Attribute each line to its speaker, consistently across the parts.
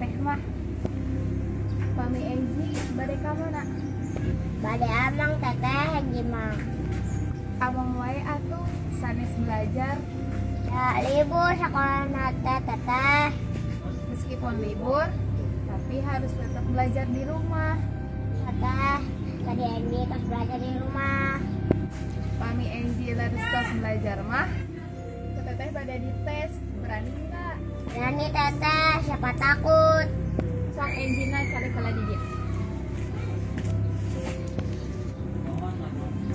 Speaker 1: teteh mah. Pami Enji bade ka mana?
Speaker 2: Bade amang teteh Enji mah.
Speaker 1: Amang wae atuh sanes belajar.
Speaker 2: Ya libur sekolah teh teteh.
Speaker 1: Meskipun libur, tapi harus tetap belajar di rumah.
Speaker 2: Teteh, tadi Enji terus belajar di rumah.
Speaker 1: Pami Enji harus terus belajar mah. Teteh pada dites, berani nggak?
Speaker 2: Berani teteh, siapa takut?
Speaker 1: Sok Enjina cari kala di dia.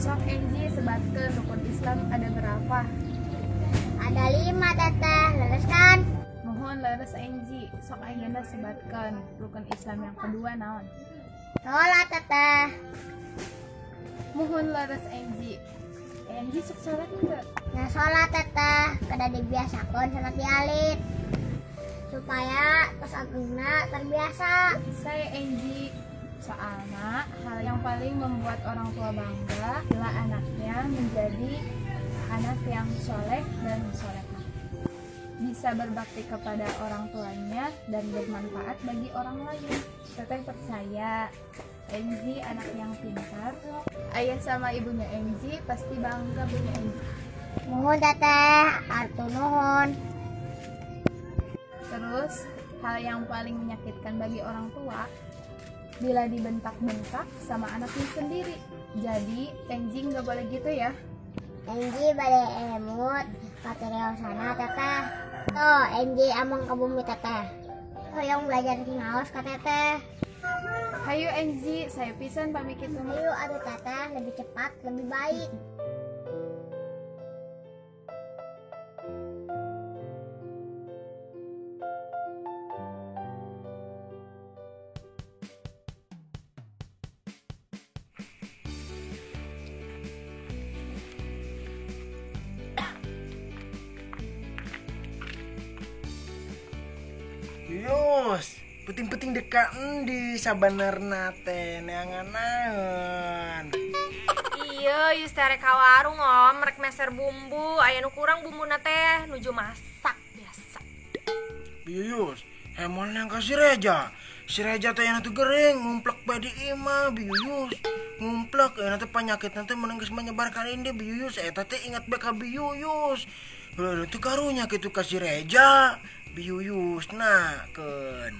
Speaker 1: Sok Enji sebatkeun rukun Islam ada berapa?
Speaker 2: Ada 5 teteh, leres kan?
Speaker 1: Mohon leres Enji, sok ayeuna sebatkeun rukun Islam yang kedua naon?
Speaker 2: Sholat teteh.
Speaker 1: Mohon leres Enji. Enji sok sholat enggak?
Speaker 2: Nah sholat teteh, kada dibiasakan sholat dialit supaya tos agengna terbiasa.
Speaker 1: Saya Enji, soalnya hal yang paling membuat orang tua bangga bila anaknya menjadi anak yang soleh dan solehah, bisa berbakti kepada orang tuanya dan bermanfaat bagi orang lain. Teteh percaya Enji anak yang pintar. Ayah sama ibunya Enji pasti bangga punya Enji.
Speaker 2: Nuhun teteh, artu nuhun.
Speaker 1: Terus hal yang paling menyakitkan bagi orang tua bila dibentak-bentak sama anaknya sendiri. Jadi Enji nggak boleh gitu ya.
Speaker 2: Enji bade emut kateriosana teteh. Tuh Enji amang ke bumi teteh. Hoyong belajar ngaos ka teteh.
Speaker 1: Hayu Enji, saya pisan pamit kitu.
Speaker 2: Hayu atuh teteh, lebih cepat lebih baik.
Speaker 3: Yus, penting-penting deka endi sabenerna teh neangan naon.
Speaker 4: Iya, Yus teh rek ka warung om, rek meser bumbu, aya nu kurang bumbuna teh nuju masak biasa.
Speaker 3: Yus, hemon yang ka si Reja. Si Reja teh aya teh gering, ngumplek bae di imah, Yus. Ngumplek aya teh panyakitna teh meunang geus menyebar ka indi, Yus. Eta teh ingat bae ka Yus. Heuh, teu karunya kitu ka si Reja. Biyuyus nah keun.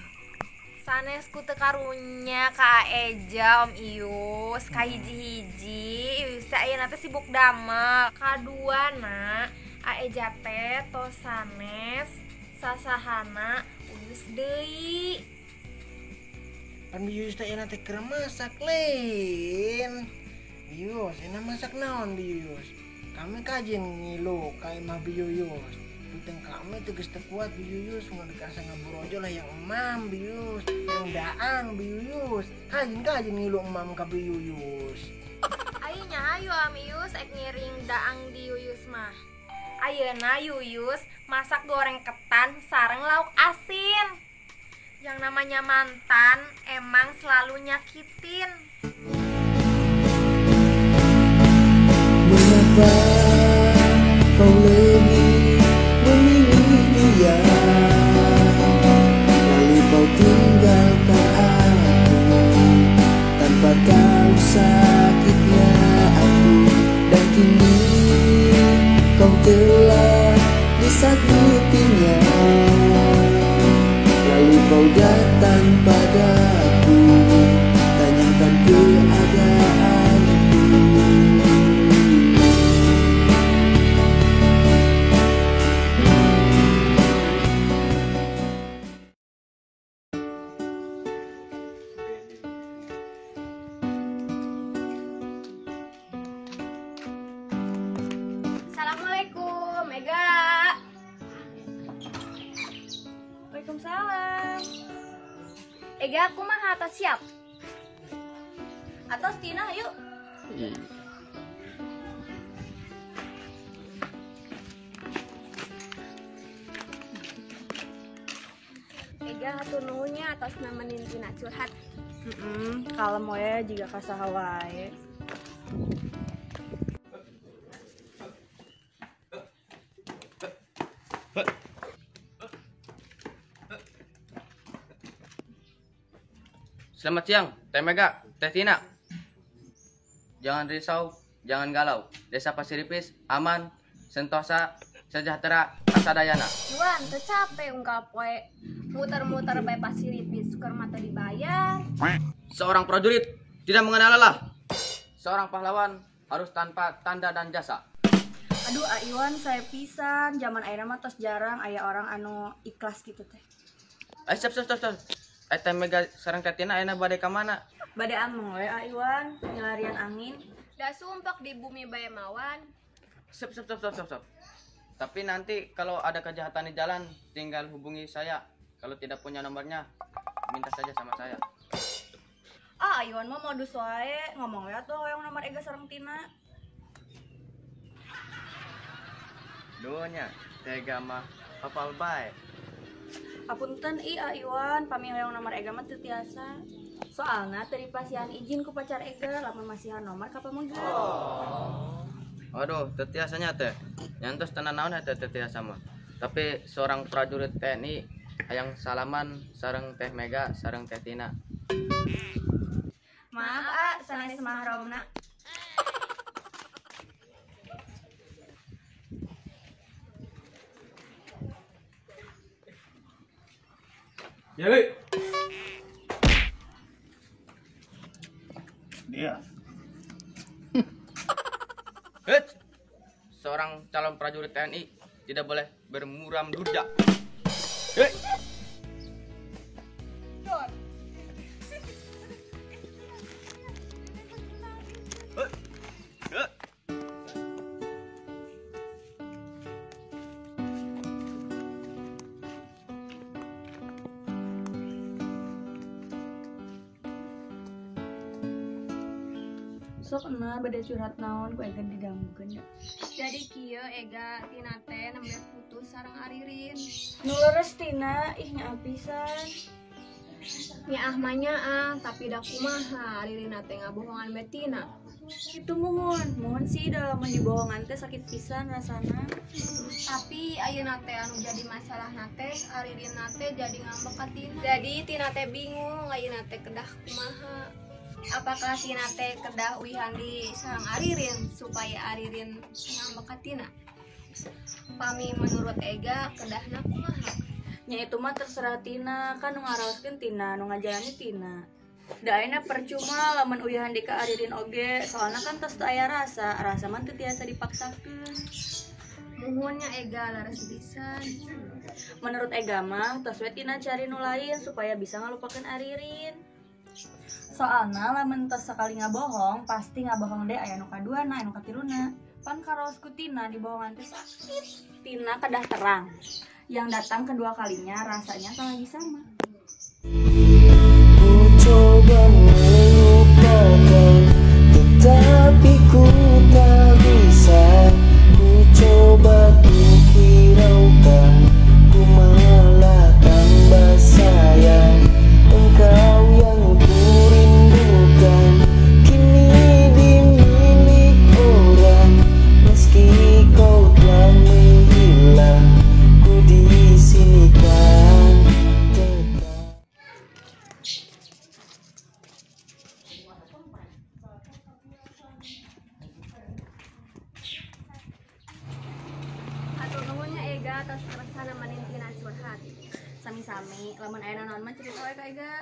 Speaker 4: Sanes ku teu karunya ka Eja Om Ius, ka hiji-hiji Ius teh ayeuna teh sibuk damel. Kaduana Aeja teh tos sanes sasahana Uyus deui.
Speaker 3: Pan Biyuyus teh ayeuna teh keur masak lain. Biyuyus ayeuna masak naon Biyuyus? Kami kajin ngilu ka imah Biyuyus. Bintang kami tuh geus teu kuat Biyuyus, mun dikasa ngaborojo lah yang emam Biyuyus, yang daang Biyuyus. Kajin ngilu emam ka Biyuyus.
Speaker 4: Ayo nya ayo Am Ius ek ngiring daang di Yuyus mah. Ayeuna Yuyus masak goreng ketan sareng lauk asin. Yang namanya mantan emang selalu nyakitin.
Speaker 5: Mengapa kau lebih memilih dia, lalu kau tinggalkan aku tanpa tahu sakitnya aku, dan kini kau telah disakitinya, lalu kau datang padaku, tanyakan keadaanku.
Speaker 4: Assalamualaikum, Mega.
Speaker 6: Waalaikumsalam.
Speaker 4: Ega, aku mah atas siap.
Speaker 6: Atas Tina, yuk. Ega hatur nuhunnya atas nemenin Tina curhat.
Speaker 7: Kalem we jiga kasaha wae.
Speaker 8: Selamat siang, Teh Mega, Teh Tina. Jangan risau, jangan galau. Desa Pasiripis aman, sentosa, sejahtera, kasadayana.
Speaker 6: Iwan, teu capek unggal poe muter-muter bae Pasiripis keur mah teu dibayar.
Speaker 8: Seorang prajurit tidak mengenal lelah. Seorang pahlawan harus tanpa tanda dan jasa.
Speaker 7: Aduh, A Iwan saya pisan, zaman ayeuna mah tos jarang aya orang anu ikhlas gitu teh.
Speaker 8: Stop, stop, stop, stop. Teh Mega sareng Teh Tina ayeuna bade ka mana?
Speaker 7: Bade ameng we A Iwan, nyelarian angin.
Speaker 6: Da sumpek di bumi bae mawan.
Speaker 8: Stop, stop, stop, stop, stop, stop. Tapi nanti kalau ada kejahatan di jalan, tinggal hubungi saya. Kalau tidak punya nomornya, minta saja sama saya.
Speaker 7: Ah, Iwan mah modus wae, ngomong we atuh hoyong nomor Ega sareng Tina.
Speaker 8: Duanya, tega mah hafal bae.
Speaker 7: Apunten ih A Iwan, pami hoyong nomor Ega mah teu tiasa. Soalna teu dipasihan izin ku pacar Ega lamun masihan nomor ka pamegat.
Speaker 8: Waduh, teu tiasanya teh. Nyantos tenan naon teh teu tiasa mah. Tapi seorang prajurit TNI hayang salaman sareng Teh Mega sareng Teh Tina.
Speaker 7: Maaf A, sanes mahromna.
Speaker 9: Yeli. Dia.
Speaker 8: Hei. Seorang calon prajurit TNI tidak boleh bermuram durja. Hei.
Speaker 7: Sok na bade curhat naon ku Ega didangukeun da.
Speaker 6: Jadi kieu Ega Tina teh nembe putus sareng Aririn.
Speaker 7: Nu leres Tina, ih nyaah pisan.
Speaker 6: Nyaah mah nyaah, tapi da kumaha Aririn teh ngabohongan bae Tina.
Speaker 7: Itu muhun, muhun sih da lamun dibohongan teh sakit pisan rasana.
Speaker 6: Tapi ayeuna teh anu jadi masalahna teh Aririn teh jadi ngambek ka Tina. Jadi Tina teh bingung ayeuna teh kedah kumaha. Apakah Tina teh kedah uihan di sareng Aririn supaya Aririn ngambek ka Tina? Pami menurut Ega kedahna kumaha?
Speaker 7: Nya itu mah terserah Tina, kan nu ngaraoskeun Tina, nu ngajalani Tina. Da ayeuna percuma lamun uihan di ka Aririn oge, soalna kan tos teu aya rasa, rasa mah teu tiasa dipaksakeun.
Speaker 6: Muhun nya Ega leres pisan.
Speaker 7: Menurut Ega mah tos we Tina cari nu lain supaya bisa ngalupakeun Aririn. Soalna lamun tos sakali ngabohong, pasti ngabohong deh aya nu kaduana, aya nu katiluna. Pan karaos ku Tina dibohongan teh sakit. Tina kedah terang. Yang datang kedua kalinya rasanya tak lagi sama.
Speaker 5: Ku coba melupakan, tetapi ku tak bisa. Ku coba untuk hiraukan, ku malah tambah sayang. Engkau yang ku rindukan, kini dimilik orang. Meski kau telah menghilang, ku di sini kan tetap.
Speaker 6: Hatur nuhun nya Ega atas keresana nemenin Tina curhat.
Speaker 7: Sami-sami, lamun aya naon mah cerita we ka Ega.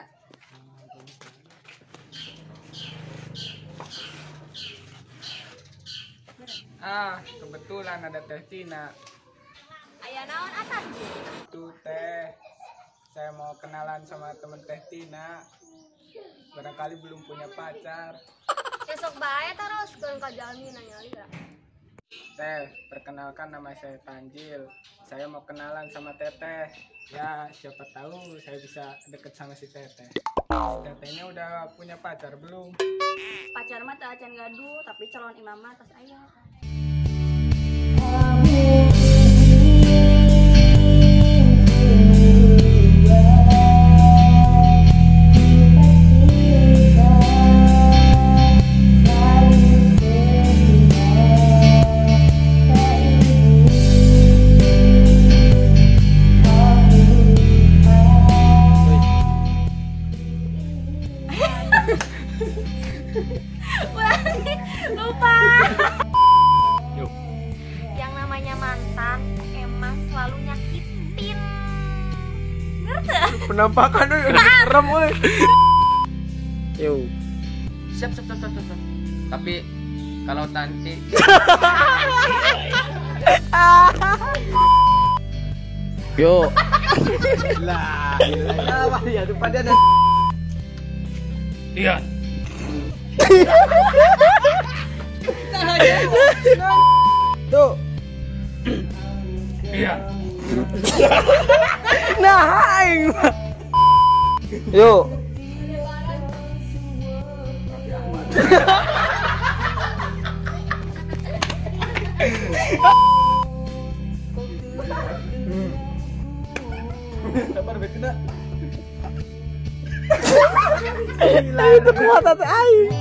Speaker 9: Ah, kebetulan ada Teh Tina.
Speaker 6: Aya naon atan?
Speaker 9: Tuh Teh, saya mau kenalan sama temen Teh Tina. Barangkali belum punya pacar.
Speaker 6: Besok bae teruskeun ka jalmi nanya lila.
Speaker 9: Teh, perkenalkan nama saya Tanjil. Saya mau kenalan sama Teteh. Ya, siapa tahu saya bisa deket sama si Teteh. Tetehnya udah punya pacar belum?
Speaker 7: Pacar mah teu acan gaduh, tapi calon imam mah tos aya.
Speaker 9: Penampakan euy, serem euy. Yo.
Speaker 8: Siap siap siap siap siap. Tapi kalau Tanti
Speaker 5: Yo.
Speaker 9: Lah, apa ya depan dia ada.
Speaker 8: Iya.
Speaker 9: Tuh.
Speaker 8: Iya.
Speaker 5: Nah, aing. Yo.
Speaker 9: Sabar betina.
Speaker 5: Itu kuat teh aing.